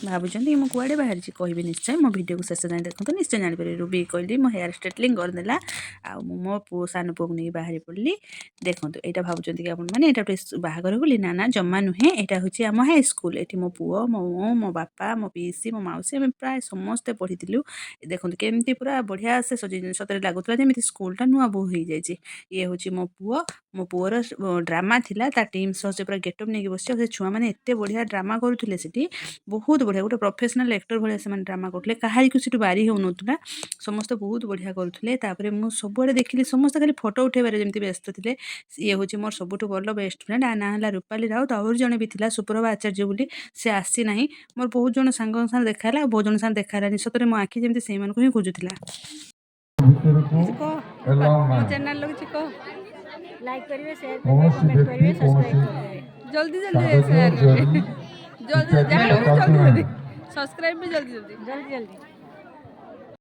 ଭାବୁଛନ୍ତି ମୁଁ କୁଆଡ଼େ ବାହାରିଛି? କହିବି ନିଶ୍ଚୟ। ମୋ ଭିଡ଼ିଓକୁ ଶେଷ ଯାଏଁ ଦେଖନ୍ତୁ, ନିଶ୍ଚୟ ଜାଣିପାରିବେ। ରୁବି କହିଲି ମୋ ହେୟାର ଷ୍ଟ୍ରେଟନିଂ କରିଦେଲା ଆଉ ମୁଁ ମୋ ପୁଅ, ସାନ ପୁଅକୁ ନେଇକି ବାହାରି ପଡ଼ିଲି। ଦେଖନ୍ତୁ, ଏଇଟା ଭାବୁଛନ୍ତି କି ଆପଣମାନେ ଏଇଟା ଗୋଟେ ବାହାଘର ବୋଲି? ନା ନା, ଜମା ନୁହେଁ। ଏଇଟା ହେଉଛି ଆମ ହାଇସ୍କୁଲ। ଏଠି ମୋ ପୁଅ, ମୁଁ, ମୋ ବାପା, ମୋ ପିଇସି, ମୋ ମାଉସୀ, ଆମେ ପ୍ରାୟ ସମସ୍ତେ ପଢ଼ିଥିଲୁ। ଦେଖନ୍ତୁ କେମିତି ପୁରା ବଢ଼ିଆ ସେ ସଜେଇଛନ୍ତି। ସତରେ ଲାଗୁଥିଲା ଯେମିତି ସ୍କୁଲଟା ନୂଆ ବୋହୂ ହେଇଯାଇଛି। ଇଏ ହେଉଛି ମୋ ପୁଅ। ମୋ ପୁଅର ଡ୍ରାମା ଥିଲା। ତା ଟିମ୍ ସହ ସେ ପୁରା ଗେଟଅପ୍ ନେଇକି ବସିଛି। ଆଉ ସେ ଛୁଆମାନେ ଏତେ ବଢ଼ିଆ ଡ୍ରାମା କରୁଥିଲେ ସେଠି, ବହୁତ ବଢ଼ିଆ। ଗୋଟେ ପ୍ରଫେସନାଲ୍ ଆକ୍ଟର ଭଳିଆ ସେମାନେ ଡ୍ରାମା କରୁଥିଲେ। କାହାରିକୁ ସେଠୁ ବାରି ହେଉନଥିଲା। ସମସ୍ତେ ବହୁତ ବଢ଼ିଆ କରୁଥିଲେ। ତାପରେ ମୁଁ ସବୁଆଡ଼େ ଦେଖିଲି, ସମସ୍ତେ ଖାଲି ଫଟୋ ଉଠାଇବାରେ ଯେମିତି ବ୍ୟସ୍ତ ଥିଲେ। ଇଏ ହେଉଛି ମୋର ସବୁଠୁ ଭଲ ବେଷ୍ଟ ଫ୍ରେଣ୍ଡ। ଆ ନାଁ ହେଲା ରୂପାଲି ରାଉତ। ଆହୁରି ଜଣେ ବି ଥିଲା, ସୁପ୍ରଭା ଆଚାର୍ଯ୍ୟ ବୋଲି, ସେ ଆସିନାହିଁ। ମୋର ବହୁତ ଜଣ ସାଙ୍ଗଙ୍କ ସାଙ୍ଗରେ ଦେଖା ହେଲା ଆଉ ବହୁତ ଜଣ ସାଙ୍ଗରେ ଦେଖା ହେଲାନି। ସତରେ ମୋ ଆଖି ଯେମିତି ସେଇମାନଙ୍କୁ ହିଁ ଖୋଜୁଥିଲା। ଭିତରକୁ କିଛି କହ। ଏଲାଉ ମୋ ନାହିଁ। ଚ୍ୟାନେଲ୍ କିଛି କହ। ଲାଇକ୍ କରିବେ, ସେୟାର କରିବେ, କୌଣସି କମେଣ୍ଟ ବ୍ୟକ୍ତି କରିବେ, କୌଣସି ସବସ୍କ୍ରାଇବ୍ କରିଦେବେ। ଜଲ୍ଦି ଜଲ୍ଦି କାଗଜ, ସେୟାର ଜରି କରିବେ, ଜଲ୍ଦି ଇତ୍ୟାଦି ଯାହା କରିବେ ପକାନ୍ତୁ ଜଲ୍ଦି ନାହିଁ। ଜଲ୍ଦି। ସବସ୍କ୍ରାଇବ୍ ବି ଜଲ୍ଦି ଜଲ୍ଦି। ଜଲ୍ଦି ଜଲ୍ଦି।